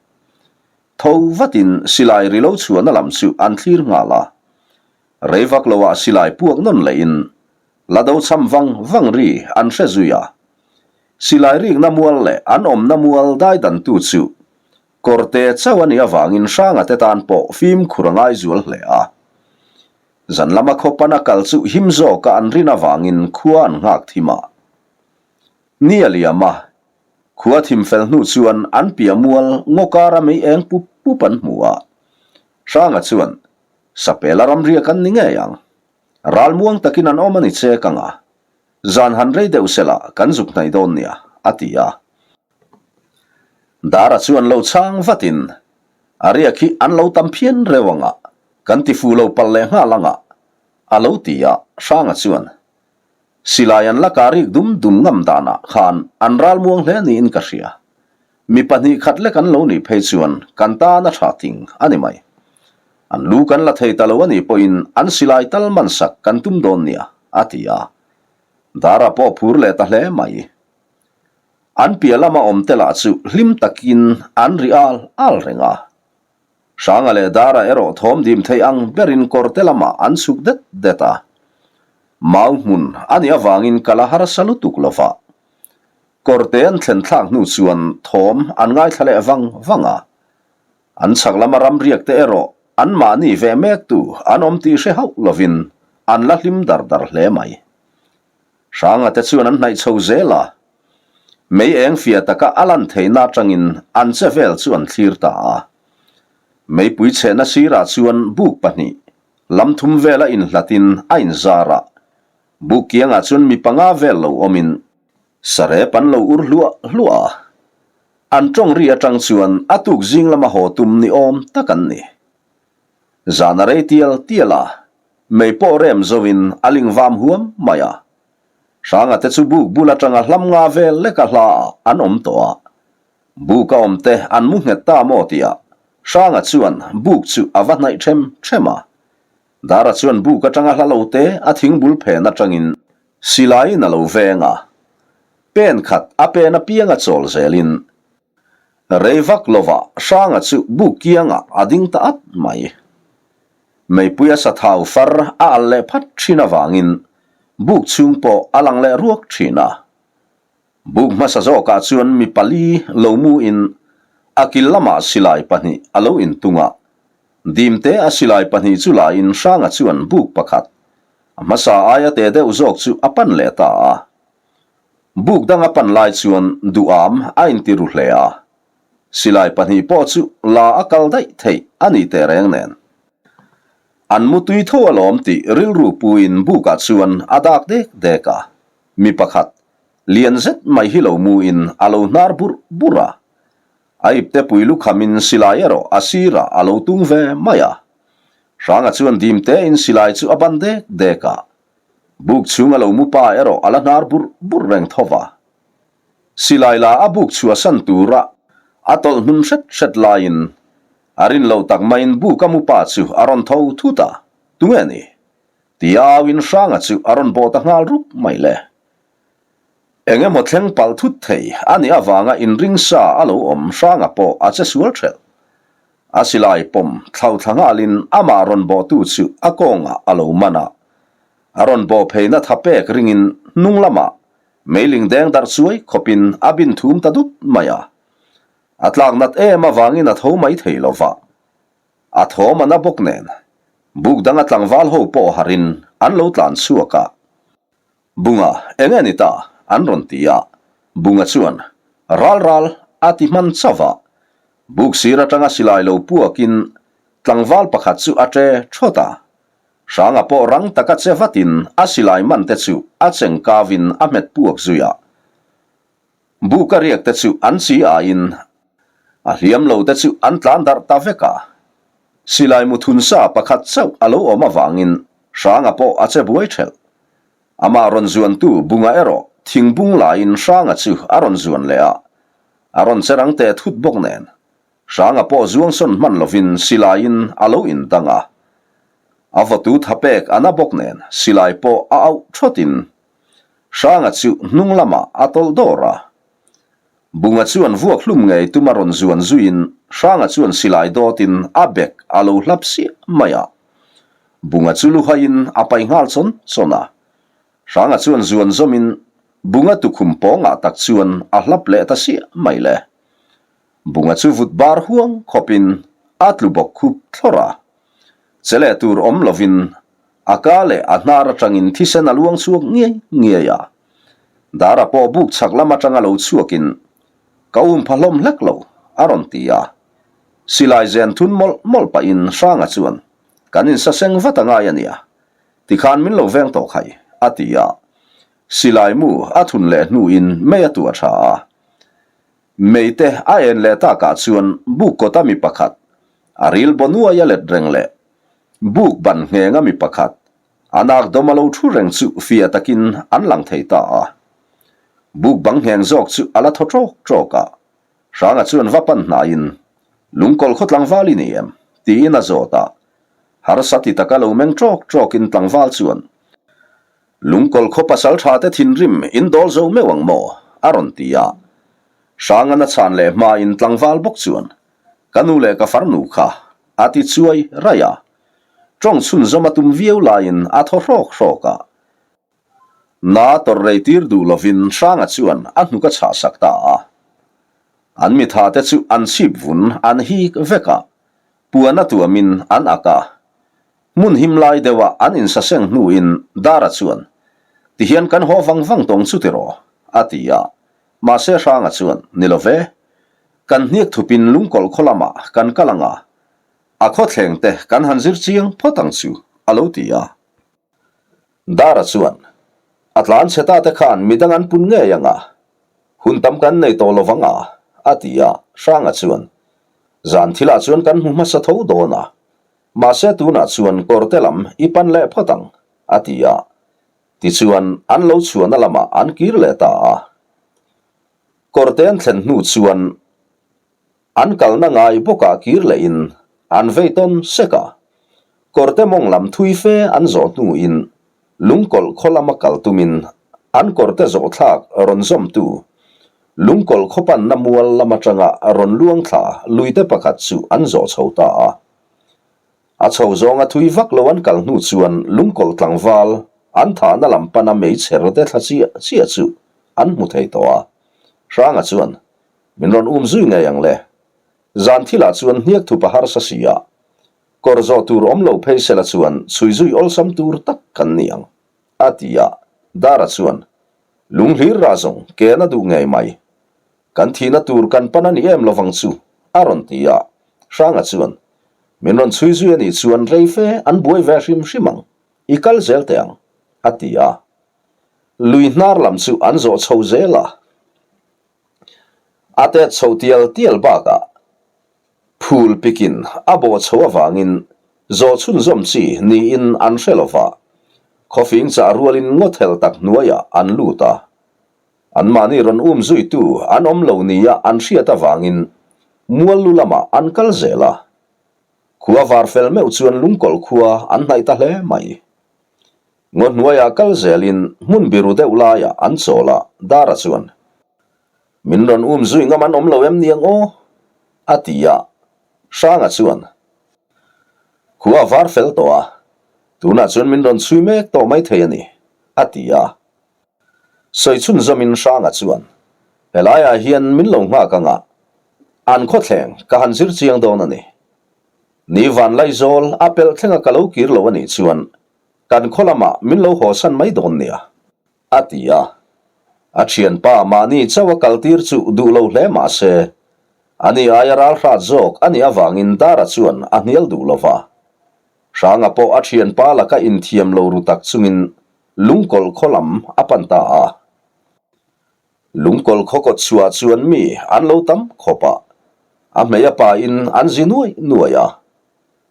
Tho vatin silai ri lo chhuahna lam chu an thlir nghal a. Rei vak loah silai puak nawn lehin la do cham vang vang ri an hre zui a. Silai rikna mual leh an awmna mual daidantu chu Kawrte chauh a nih avangin Hranga te tan pawh fimkhur a ngai zual hle a. Zan lama khaw pana kal chu him zawka an rin avangin khua an nghak thim a. Ni a liam a, khua thim fel hnu chuan an piah mual ngaw kara mei eng pup pup an hmu a. Hranga chuan, Sapela ramriak an ni ngei ang. Ral muang takin an awm a ni chek ang a. Zan han rei deuh sela kan zuk hnaih dawn nia, a ti a. Dara chuan lo chhang vatin, A riak hi an lo tam phian reuh ang a, kan ti fu lo palh leh nghal ang a, a lo ti a, Hranga chuan, Silai an la kah rik dum dum ngam danah khan an ral muang hle niin ka hria. Mi 2 khat lek an lo nih phei chuan kan tan a tha ting a ni mai. An lu kan la thei ta lo a nih pawhin an silai tal man sak kan tum dawn nia, a ti a. Dara pawh phur leh ta hle mai. An piah lama awm te lah chu hlim takin an ri al al reng a. Hranga leh Dara erawh thawm dim thei ang berin kawrte lamah an chhuk det det a. Mau hmun a nih avangin kal a harsa lutuk lo va. Kawrte an thlen thlak hnu chuan thawm an ngaithla leh vang vang a. An chhak lama ramriak te erawh anmahni ve mektu an awm tih hre hauh lovin. an la hlim dar dar hle mai. Hranga te chuan an hnaih chho zel a, mei eng fiah taka a lan theihna atangin an che vel chu an thlir ta a. Meipui chhehna sirah chuan buk pahnih lam thum vela inhlatin a inzar a, buk kiangah chuan mi panga vel lo awmin sarep an lo ur hluah hluah a. An tawng ri atang chuan a tuk zing lama haw tum ni awm tak an ni. Zan a rei tial tial a, mei pawh rem zoin a ling vam huam mai a. Hranga te chu buk bul atanga hlam nga vel leka hla ah an awm tawh a. Buk a awm te an mu nghet ta maw tih ah Hranga chuan buk chu a va hnaih them them a. Dara chuan buk atanga hla lo te a thingbul phen atangin silaiin a lo veng a. Pen khat a pen apianga chawl zelin Rei vak lovah Hranga chu buk kiangah a ding ta at mai. Meipuia sathau far a al leh phat thin avangin buk chhung pawh a lang leh ruak thin a. Buk hmasa zawkah chuan mi pali lo mu in a kil lamah silai pahnih a lo intung a. Dimte a silai pahnih chu la in Hranga chuan buk pakhat a hmasa aia te deuh zawk chu a pan leh ta a. Buk dang a pan lai chuan duham a inti ru hle a, silai pahnih pawh chu la a kal daih theih a ni teh reng nen. An mutui tho alawm tih rilru puiin bukah chuan a dak dek dek a, mi pakhat lian zet mai hi lo muin a lo hnar burh burh a, a ipte pui lukhamin silai erawh a sirah a lo tung ve mai a. Hranga chuan dim tein silai chu a ban dek dek a, Buk chhung a lo mu pa erawh a la hnar burh burh reng tho va. Silai la a buk chhuahsan tura a tawlh hnun hret hret laiin a rin lo tak maiin buk a mu pa chu a rawn tho thut a, Tunge ni? Tia auin Hranga chu a rawn bawh ta nghal rup mai le. Eng emaw thleng palh thut thei a nih avanga inring sa a lo awm Hranga pawh a che sual thelh. A silai pawm thlauthla nghalin amah rawn bawhtu chu a kawngah a lo man a. A rawn bawh pheina tha pek ringin hnung lamah meiling deng darh chuai khawpin a bin thum ta dup mai a. A tlak nat em avangin a tho mai thei lo va. A thawm a na bawk nen buk danga tlangval ho pawh harin an lo tlan chhuak a. Bunga, eng nge ni ta? an rawn ti a. Bunga chuan, Ral ral, a ti hman chauh a. Buk sir atanga silai lo puakin tlangval pakhat chu a ṭe ṭhawt a. Hranga pawh rang taka che vatin a silai man te chu a cheng kavin a hmet puak zui a. Buk a riak te chu an chi aiin a hliam lo te chu an tlan darh ta vek a. Silai mu thun sa pakhat chauh a lo awm avangin Hranga pawh a che buai ṭhelh. Amah rawn zuantu Bunga erawh thingbung laiin Hranga chu a rawn zuan leh a, a rawn che rang teh thut bawk nen Hranga pawh zuangsawn hman lovin silaiin a lo indang a. A vawtu tha pek a na bawk nen silai pawh a auh ṭhawtin Hranga chu hnung lamah a tawlh dawr a. Bunga chuan vuak hlum ngei tuma rawn zuan zuiin Hranga chuan silai dawtin a bek a lo hlap siah mai a. Bunga chu luhaiin a pai nghal chawn chawn a. Hranga chuan zuan zawmin Bunga tukhum pawngah tak chuan a hlap leh ta siah mai le. Bunga chu vut bar huang khawpin a tlu bawk khup thlawrh a. Che leh tur awm lovin A ka leh a hnar atangin thisen a luang chhuak ngiai ngiai a. Dara pawh buk chhak lam atanga lo chhuakin, Ka um pha hlawm hlek lo, a rawn ti a. Silai zen thun mawlh mawlh pahin Hranga chuan, Kan insaseng vat a ngai a nia. Tikhan min lo veng tawh khai, a ti a. Silai mu a thun leh hnuin mei a tuah tha a. Mei te a en leh takah chuan buk kawta mi pakhat, a ril baw nuai a let reng leh Buk ban ngheng a mi pakhat, a nak dawm a lo thu reng chu fia takin an lang thei ta a. Buk bang ngheng zawk chu a la thaw ṭawk ṭawk a. Hranga chuan va pan hnaiin, Lungkawl khaw tlangval i ni em? tiin a zawt a. Harsa ti taka lo meng ṭawk ṭawkin tlangval chuan, Lungkawl khaw pasal ṭha te thinrim in dawl zo meuh ang maw? a rawn ti a. Hrangan a chhan leh hmain tlangval bawk chuan, Ka nu leh ka farnu kha a ti chuai raih a. Tawng chhunzawm a tum viau laiin a thaw hrawk hrawk a. Na tawrh rei tir duh lovin Hranga chuan a hnuk a chhah sak ta a. An mitha te chu an chhip vun an hik vek a, puan a tuamin an ak a. Hmun him lai deuha an insaseng hnuin Dara chuan, Tihian kan haw vang vang tawng chu tiraw? a ti a. Mahse Hranga chuan, Ni lo ve. Kan hniak thupin lungkawlh khaw lamah kan kal ang a, a khawthleng te kan han zir chiang phawt ang chu, a lo ti a. Dara chuan, A tlan chhe ta te khan midang an pun ngei ang a, hun tam kan nei tawh lo vang a, a ti a. Hranga chuan, Zan thilah chuan kan hmu hmasa tho dawn a, mahse tunah chuan kawrte lam i pan leh phawt ang, a ti a. Tichuan, an lo chhuahna lamah an kir leh ta a. Kawrte an thlen hnu chuan an kalna ngai bawkah kir lehin an vei tawn sek a. Kawrte mawng lam thui fe an zawh hnuin lungkawlh khaw lama kal tumin an kawrte zawh thlak rawn zawmtu lungkawlh khaw panna mual lam atanga rawn luang thla luite pakhat chu an zawh chho ta a. A chho zawnga thui vak lo an kal hnu chuan lungkawlh tlangval an thahna lam pana meichher te thla chiah chiah chu an hmu thei tawh a. Hranga chuan, Min rawn um zui ngei ang le. Zan thilah chuan hniak thup a harsa si a. Kawr zawh tur awm lo phei sela chuan chhui zui awlsam tur tak kan ni ang, a ti a. Dara chuan, Lunghlir rah zawng ken a duh ngei mai. Kan thihna tur kan pan a ni em lovang chu, a rawn ti a. Hranga chuan, Min rawn chhui zui a nih chuan rei fe an buai ve hrim hrim ang, i kal zel teh ang, a ti a. Lui hnar lam chu an zawh chho zel a. A tet chho tial tial bakah phul pikin a bawh chho avangin zawh chhunzawm chi niin an hre lo va, khawfing chah rualin ngawthel tak hnuaiah an lut a. Anmahni rawn um zuitu an awm lo nia an hriat avangin mual lu lamah an kal zel a. Khua var fel meuh chuan lungkawlh khua an hnaih ta hle mai. Ngaw hnuaiah kal zelin hmun biru deuh laiah an chawl a, Dara chuan, Min rawn um zui ngam an awm lo em niang aw? a ti a. Hranga chuan, Khua a var fel tawh a, tunah chuan min rawn chhui mek tawh mai thei a ni, a ti a. Sawi chhunzawmin Hranga chuan, Helaiah hian min lo nghak ang a, an khawthleng ka han zir chiang dawn a ni. Ni van Laizawl a pelh thlenga ka lo kir lo a nih chuan kan khaw lamah min lo hawsan mai dawn nia, a ti a. A thianpa mahni chauh a kaltir chu duh lo hle mah se, ani aia ral hrat zawk a nih avangin Dara chuan a hnial duh lo va. Hranga pawh a thianpa laka inthiam lo ru tak chungin lungkawlh khaw lam a pan ta a. Lungkawlh khaw kawt chhuah chuan mi an lo tam khawp a, a hmei a pain an zi nuai nuai a.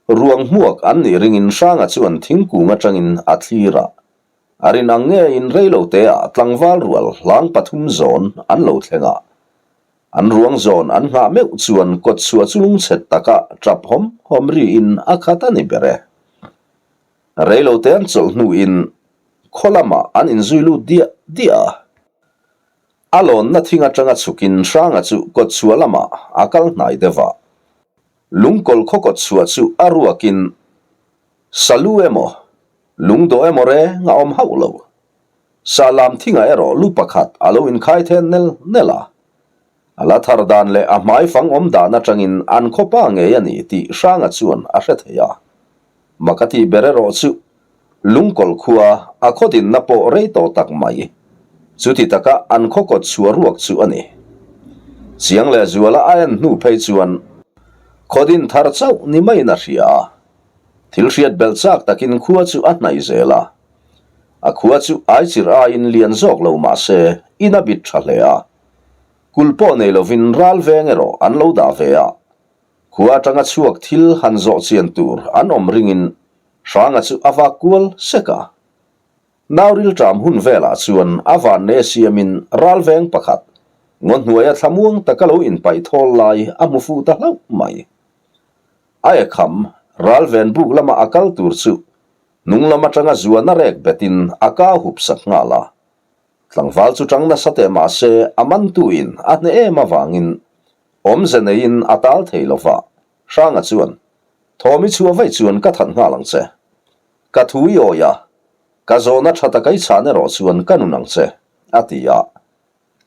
Ruang hmuak an nih ringin Hranga chuan thingkung atangin a thlir a, a rin ang ngeiin reiloteah tlangval rual hlang pathum zawn an lo thleng a. An ruang zawn an nghah meuh chuan kawtchhuah chu lungchhet taka tap hawm hawm riin a khat a ni ber e. Reilote an chawlh hnuin khaw lamah an inzui lut diah diah a. A lawnna thing atanga chhukin Hranga chu kawtchhuah lamah a kal hnai deuh a. Lungkawlh khaw kawt chhuah chu a ruakin salu emaw, lungdawh emaw reng a awm hauh lo. Sahlam thingah erawh lu pakhat a lo inkhai then nel nel a. A la thar dan leh a hmai fang awm dan atangin an khaw pa ngei a ni tih Hranga chuan a hre thei a. Mak a tih ber erawh chu Lungkawlh khua a khaw dinna pawh rei tawh tak mai. Chuti taka an khaw kawt chhuah ruak chu a ni. Chiang leh Zuala a en hnu phei chuan khaw din thar chauh ni maiin a hria a. Thil hriat belh chak takin khua chu a hnaih zel a. A khua chu aichir aiin lian zawk lo mah se in a bit tha hle a. Kulh pawh nei lovin ral veng erawh an lo dah ve a. Khua atanga chhuak thil han zawh chian tur an awm ringin Hranga chu a vak kual sek a. Nau rilṭam hun velah chuan a vanne siamin ralveng pakhat ngaw hnuaia thlamuang taka lo inpaih thawl lai a hmu fuh ta hlauh mai. A ekham ralven buk lama a kal tur chu hnung lam atanga zuana rek betin a ka hup sak nghal a. Tlangval chu ṭang nasa teh mah se a mantuin a hne em avangin awmze neiin a tal thei lo va, Hranga chuan Thawm i chhuah vaih chuan ka that nghal ang che. Ka thu i awi a, ka zawhna tha taka i chhan erawh chuan ka nun ang che, a ti a.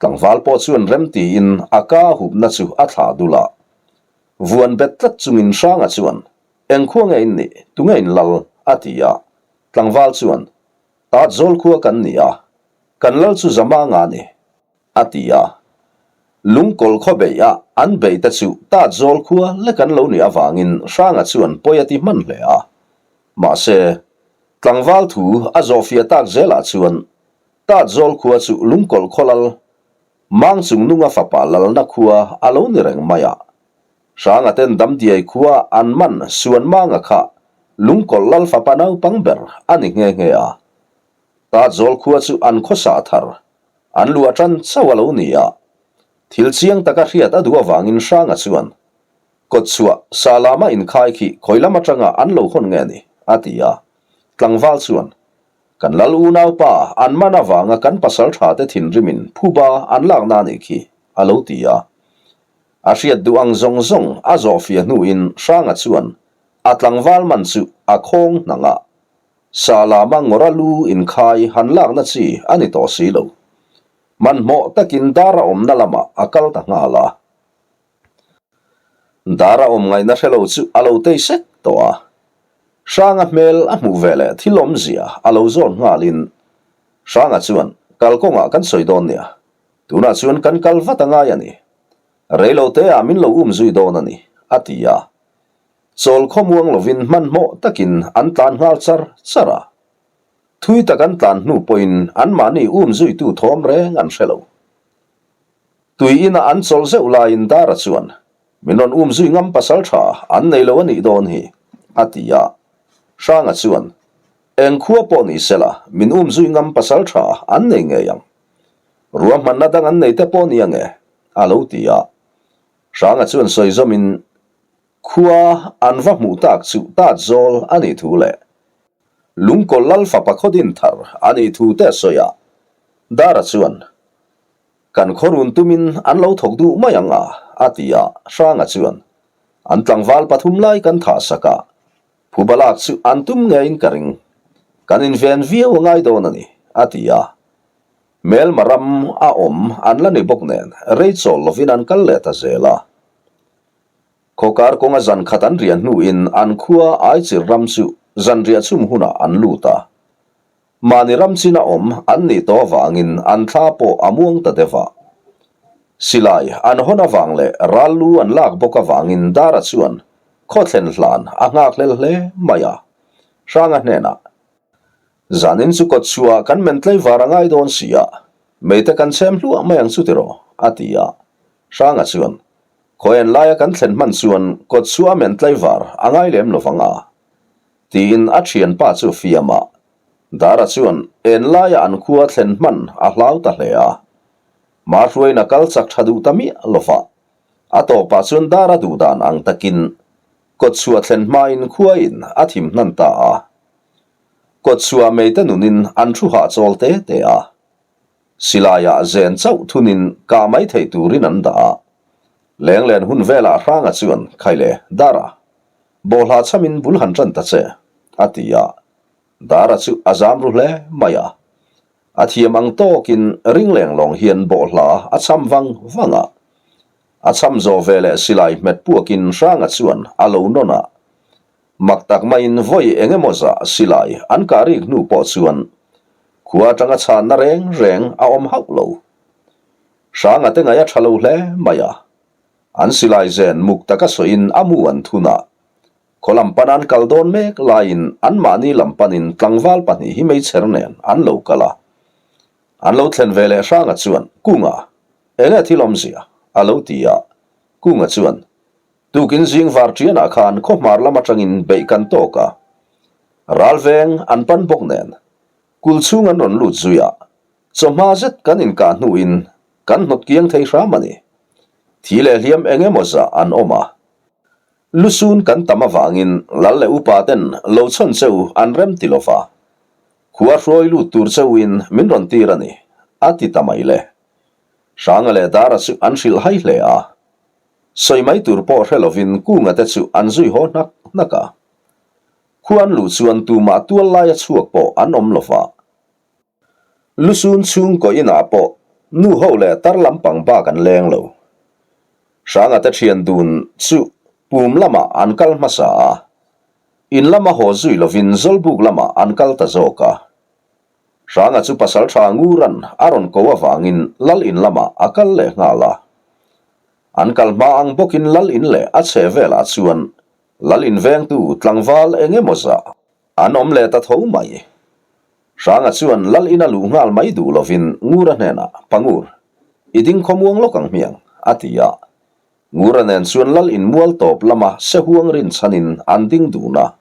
Tlangval pawh chuan rem tiin a ka hupna chu a thlah dul a. Vuan bet tlat chungin Hranga chuan, Eng khua nge in nih? Tunge in lal? A ti a. Tlangval chuan, Tat zawl khua kan ni a, kan lal chu Zamanga a ni, a ti a. Lungkawl khaw beih a an beih te chu Tat zawl khua lek an lo nih avangin Hranga chuan pawi a ti hman hle a. Mahse, tlangval thu a zawhfiah tak zelah chuan Tat zawl khua chu Lungkawl khaw lal Mang chung nunga fapa lalna khua a lo ni reng mai a. Hranga ten Damdiai khua an man Suan Manga kha Lungkawlh lal fapa naupang ber a ni nghe nghe a. Tatzawl khua chu an khawsa thar, an luah tan chauh a lo ni a. Thil chiang taka hriat a duh avangin Hranga chuan, Kawtchhuah sa lama inkhai khi khawi lam atanga an lo hawn nge ni? a ti a. Tlangval chuan, Kan lal unaupa an man avanga kan pasal tha te thinrimin phuba an lakna a nih khi, a lo ti a. A hriat duh ang zawng zawng a zawhfiah hnuin Hranga chuan a tlangval man chu a khawng hnang a. Sa lama ngawra lu inkhai han lakna chi a ni tawh si lo. Hmanhmawh takin dar a awmna lamah a kal ta nghal a. Dar a awm ngaihna hre lo chu a lo tei sek tawh a. Hranga hmel a hmuh ve leh thil awmzia a lo zawn nghalin Hranga chuan kalkawngah kan sawi dawn nia, tunah chuan kan kal vat a ngai a ni. Reilo te ah min lo um zui dawn a ni, a ti a. Chawl khawmuang lovin hmanhmawh takin an tlan nghal char char a. Thui tak an tlan hnu pawhin anmahni um zuitu thawm reng an hre lo. Tui ina an chawlh zeuh laiin Dara chuan, Min rawn um zui ngam pasal tha an nei lo a nih dawn hi, a ti a. Hranga chuan, Eng khua pawh ni sela, min um zui ngam pasal tha an nei ngei ang. Ruahmanna dang an nei te pawh ni ange, a lo ti a. Hranga chuan sawi zawmin, Khua an va hmuh tak chu tat zawl a nih thu leh Lungkawl lal fapa khaw din thar a nih thu te a sawi a. Dara chuan, Kan khaw run tumin an lo thawk duh mai ang a, a ti a, Hranga chuan, An tlangval pathum lai kan thah sak a, phuba lak chu an tum ngeiin ka ring. Kan inven viau a ngai dawn a ni, a ti a. Hmelma ram a awm an la ni bawk nen rei chawl lovin an kal leh ta zel a. Khawkar kawnga zan khat an riah hnuin an khua Aichir ram chu zanriah chhum hunah an lut a. Mahni ram china awm an nih tawh avangin an thla pawh a muang ta deuh a. Silai an hawn avang leh ral lu an lak bawk avangin Dara chuan khaw thlen hlan a nghakhlel hle mai a. Hranga hnenah, Zanin chu kawt chhuah kan men tlaivar a ngai dawn si a, meite kan chhem hluah mai ang chu tiraw? a ti a. Hranga chuan, Khaw en laia kan thlen hman chuan kawt chhuah a men tlaivar a ngai lem lovang a. Tiin a thianpa chu fiam a. Dara chuan en laia an khua thlen hman a hlau ta hle a. Mahruaina kal chak tha duh ta miah lo va. A tawpah chuan Dara duh dan ang takin kawtchhuah thlen hmain khuain a thim hnan ta a. Kawtchhuah meite nunin an thu hahchawl te te a. Silaiah zen chauh thunin kah mai thei turin an dah a. Lenglen hun velah Hranga chuan Khaile, Dara, Bawlhla chhamin bul han ṭan ta che, a ti a. Dara chu a zam ru hle mai a. A thiam ang tawkin ring leng lawng hian bawlhla a chham vang vang a. A chham zawh ve leh silai hmet puakin Hranga chuan a lo nawn a. Mak tak maiin vawi eng emaw zah silai an kah rik hnu pawh chuan khua atanga chhanna reng reng a awm hauh lo. Hranga te ngaih a ṭha lo hle mai a. An silai zen muk taka sawiin a mu an thun a. Khaw lam pan an kal dawn mek laiin anmahni lam panin tlangval pahnih hi meichher nen an lo kal a. An lo thlen ve leh Hranga chuan, Kunga, enge thil awmzia? a lo ti a. Kunga chuan, Tukin zing var ṭianah khan khaw hmar lam aṭangin beih kan tawk a. Ral veng an pan bawk nen kul chhung an rawn lut zui a. Chawhma zet kan inkah hnuin kan hnawt kiang thei hram a ni. Thi leh hliam eng emaw zah an awm a. Lusun kan tam avangin lal leh upa ten lo chhawn che u an rem ti lova. Khua hruai lut tur che uin min rawn tir a ni, a ti ta mai le. Hranga leh Dara chu an hrilh hai hle a. Sawi mai tur pawh hre lovin Kunga te chu an zui haw hnak hnak a. Khua an luh chuan tumah tual laia chhuak pawh an awm lova. Lusun chhungkaw inah pawh nu ho leh tar lampang bak an leng lo. Hranga te thian dun chu pum lamah an kal hmasa a. In lama haw zui lovin Zawlbuk lamah an kal ta zawk a. Hranga chu pasalṭha Nguran a rawn ko avangin Lal in lamah a kal leh nghal a. An kal hma ang bawkin Lal in leh a chhe velah chuan Lal in vengtu tlangval eng emaw zah an awm leh ta tho mai. Hranga chuan Lal in a luh nghal mai duh lovin Ngura hnenah, Pangur, i ding khawmuang lawk ang hmiang, a ti a. Ngura nen chuan lal in mual tawp lama sehuang rin chhanin an ding dun a.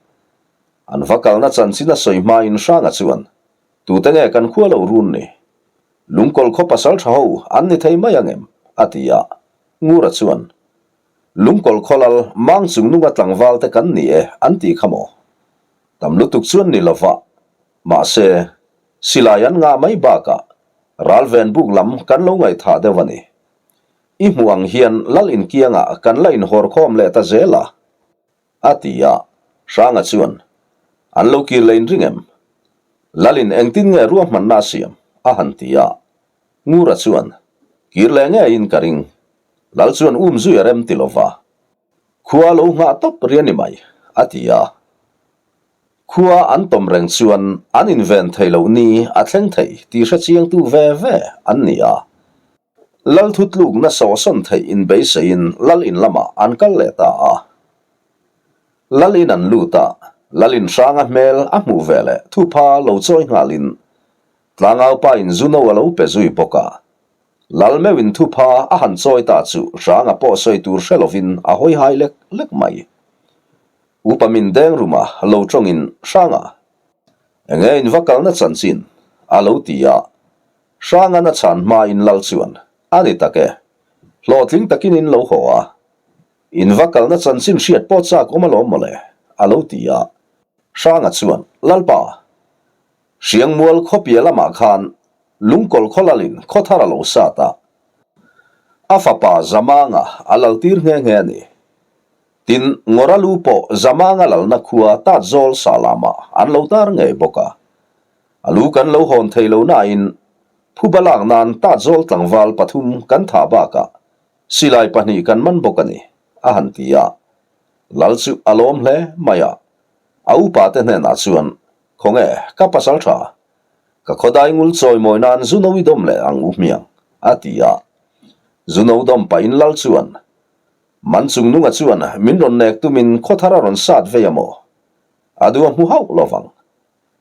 An va kalna chanchin a sawi hmain Hranga chuan, Tute nge kan khua lo run ni? Lungkawl khaw pasal tha ho an ni thei mai ang em? a ti a. Ngura chuan, Lungkawl khaw lal mang chung nunga tlangval te kan ni e an ti kha maw? Tam lutuk chuan ni lova, mahse, silai an ngah mai bakah ralven buk lam kan lo ngaihthah deuh a ni. I hmuh ang hian lal inkiangah kan la inhawr khawm leh ta zel a, a ti a. Hranga chuan, An lo kir leh inring em? Lalin engtin nge ruahmanna a siam? a han ti a. Ngura chuan, Kir leh ngeiin ka ring. Lal chuan um zui a rem ti lo va. Khua lo nghah tawp ri a ni mai, a ti a. Khua an tawm reng chuan an inven thei loh ni a thleng thei tih hre chiangtu ve ve an ni a. Lal thutlukna sawhsawn theih inbeiseiin Lal in lamah an kal leh ta a. Lal in an lut a, Lal in hranga hmel a hmuh ve leh thupha lo chawi nghalin Tlangaupa in Zuno a lo pe zui bawk a. Lal meuhin thupha a han chawi ta chu hranga pawh sawi tur hre lovin a hawi hai lek lek mai. Upa min deng ruma lo tawngin Hranga, enge in va kalna chanchin? a lo ti a. Hrangan a chhan hmain Lal chuan, A ni tak e. Hlawhtling takin in lo haw a. In va kalna chanchin hriat pawh chak awm alawm mawle, a lo ti a. Hranga chuan, Lalpa, Hriangmual khawpia lamah khan Lungkawl khaw lalin khaw thar a lo sat a. A fapa Zamanga a laltir nghe nghe a ni. Tin, Ngawra lu pawh Zamanga lalna khua Tatzawl Salamah an lo tar ngei bawk a. A lu kan lo hawn thei lo nain phuba lak nan Tatzawl tlangval pathum kan thah bakah silai pahnih kan man bawk a ni, a han ti a. Lal chu a lawm hle mai a. A upa te hnenah chuan, Khawnge, ka pasal tha. Ka khawdai ngul chawi mawi nan Zuno i dawm leh ang u hmiang, a ti a. Zuno dawm pahin Lal chuan, Man chung nunga chuan min rawn nek tumin khawthar a rawn sat vei a maw? A duh a hmu hauh lo vang.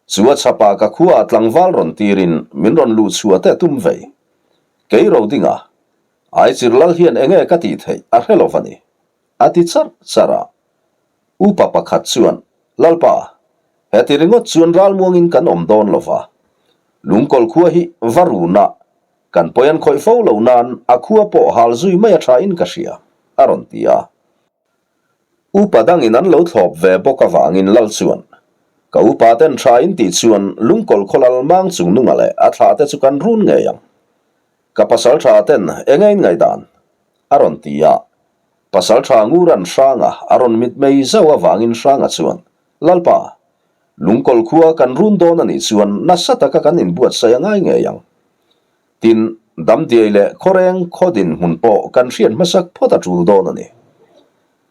Chu a chhapa ka khua tlangval rawn tirin min rawn luh chhuah te tum vei. Kei ro dinga, Aichir lal hian enge ka tih theih a hre lo va ni, a ti charh charh a. Upa pakhat chuan, Lalpa, heti ringawt chuan ralmuangin kan awm dawn lo va. Lungkawl khua hi va runa, kan pawi an khawih fo lo nan a khua pawh hal zui mai a tha in ka hria, a rawn ti a. Upa dangin an lo thlawp ve bawk avangin Lal chuan, Ka upa ten tha in tih chuan lungkawl khawlal mang chung nunga leh a thlah te chu kan run ngei ang. Ka pasal tha ten eng a in ngaihdan? a rawn ti a. Pasal tha Nguran Hranga a rawn mitmei zauh avangin Hranga chuan, Lalpa, lungkawl khua kan run dawn a nih chuan nasa taka kan inbuatsaih a ngai ngei ang. Tin, Damdiai leh Khawreng khaw dinhmun pawh kan hriat hmasak phawt a tul dawn a ni.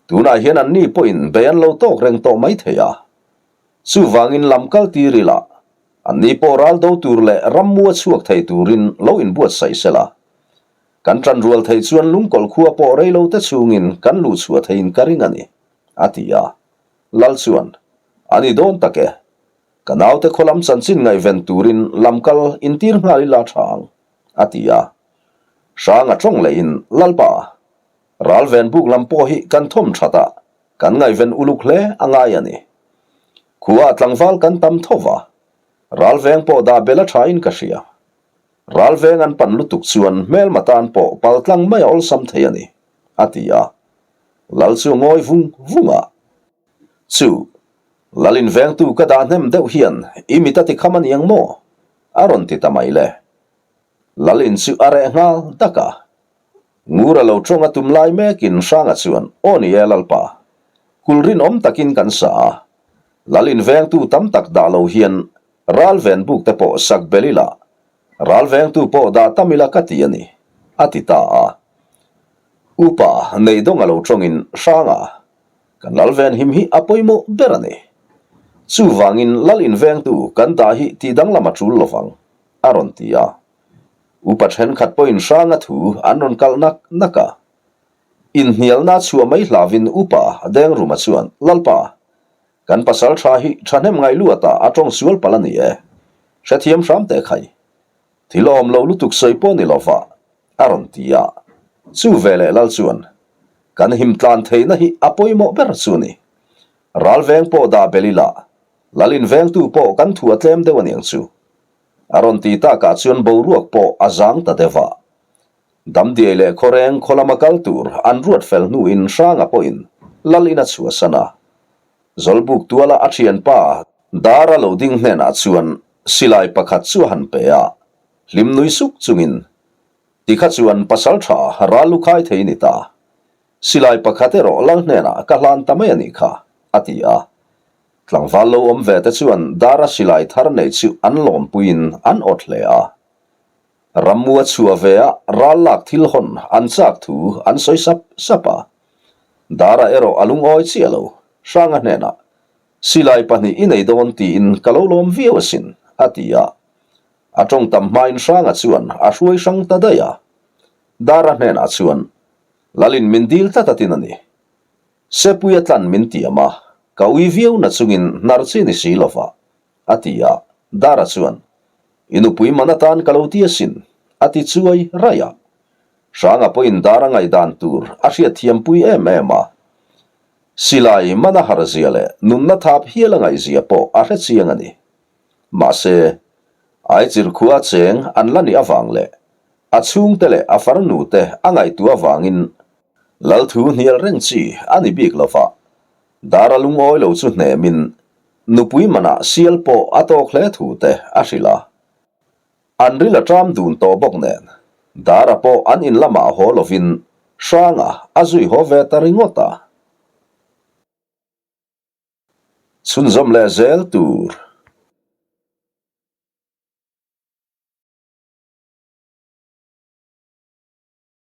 Tunah hian anni pawhin bei an lo tawk reng tawh mai thei a. Chuvangin lam kal tir ila, anni pawh ral do tur leh rammua chhuak thei turin lo inbuatsaih se la. Kan tan rual thei chuan lungkawlh khua pawh rei lo te chhungin kan luh chhuah theiin ka ring a ni, a ti a. Lal chuan, A ni dawn tak e. Ka naute khaw lam chanchin ngaihven turin lam kal intir nghal ila tha ang, a ti a. Hranga tawng lehin, Lalpa, ralven buk lam pawh hi kan thawm that a, kan ngaihven uluk hle a ngai a ni. Khuaah tlangval kan tam tho va, ralveng pawh dah bel a thain ka hria. Ralveng an pan lutuk chuan hmelma tan pawh paltlang mai a awlsam thei a ni, a ti a. Lal chu a ngawi vung vung a. Chu, Lal invengtu ka dah hnem deuh hian i mit a ti kham a ni ang maw? A rawn ti ta mai le. Lal in chu a reh nghal dak a. Ngur a lo tawng a tum lai mekin Hranga chuan, Aw ni e Lalpa, kul rinawm takin kan sa a. Lal invengtu tam tak dah lo hian ral ven buk te pawh sak bel ila, ral vengtu pawh dah tam ila ka ti a ni, a ti ta a. Upa Neidawng a lo tawngin Hranga, Kan lal ven him hi a pawimawh ber a ni. Chuvangin lal invengtu kan dah hi tih danglam a tul lovang, a rawn ti a. Upa thenkhat pawhin Hranga thu an rawn kalh nak nak a. Inhnialna chhuah mai hlauhin upa Dengruma chuan, Lalpa, kan pasal tha hi thahnem ngaih luatah a tawng sual palh a ni e. Hrethiam hram teh khai. Thil awm lo lutuk sawi pawh ni lova, a rawn ti a. Chu veleh lal chuan, Kan him tlan theihna hi a pawimawh ber chu a ni. Ral veng pawh dah bel ila, lal invengtu pawh kan thu a tlem deuh aniang chu. A rawn ti takah chuan boruak pawh a zang ta deuh a. Damdiai leh Khawreng khaw lama kal tur an ruat fel hnuin Hranga pawhin lal in a chhuahsan a. Zawlbuk tuala a thianpa Dara lo ding hnenah chuan silai pakhat chu a han pe a, hlim nui suk chungin, Tikha chuan pasal tha ral lu khai thei ni ta. Silai pakhat erawh lal hnenah ka hlan ta mai a nih kha, a ti a. Tlangval lo awm ve te chuan Dara silai thar nei chu an lawmpuiin an awt hle a. Rammu a chhuah ve a, ral lak thil hawn an chak thu an sawi sap sap a. Dara erawh a lungawi chiah lo, Hranga hnenah, Silai pahnih i nei dawn tiin ka lo lawm viau asin, a ti a. A tawng tam hmain Hranga chuan a hruai hrang ta daih a. Dara hnenah chuan, Lalin min dil tlat atin a ni. Sepui a tlan min tiam a, ka ui viau na chungin hnar chi ni si lova, a ti a, Dara chuan, I nupui man atan ka lo ti asin, a ti chuai raih a. Hranga pawhin Dara ngaihdan tur a hriatthiampui em em a. Silai mana harzia leh nunna thap hial a ngaihzia pawh a hre chiang a ni. Mahse, Aichir khua cheng an la nih avang leh a chhungte leh a farnu te a ngaihtuah avangin Lalthu hnial reng chi a ni bik lova, Dara lungawi lo chu hnemin Nupui manah sial pawh a tawk hle thu te a hrilh a. An ril a ṭam dun tawh bawk nen, Dara pawh an in lamah haw lovin Hranga a zui haw ve ta ringawt a. Chhunzawm leh zel tur.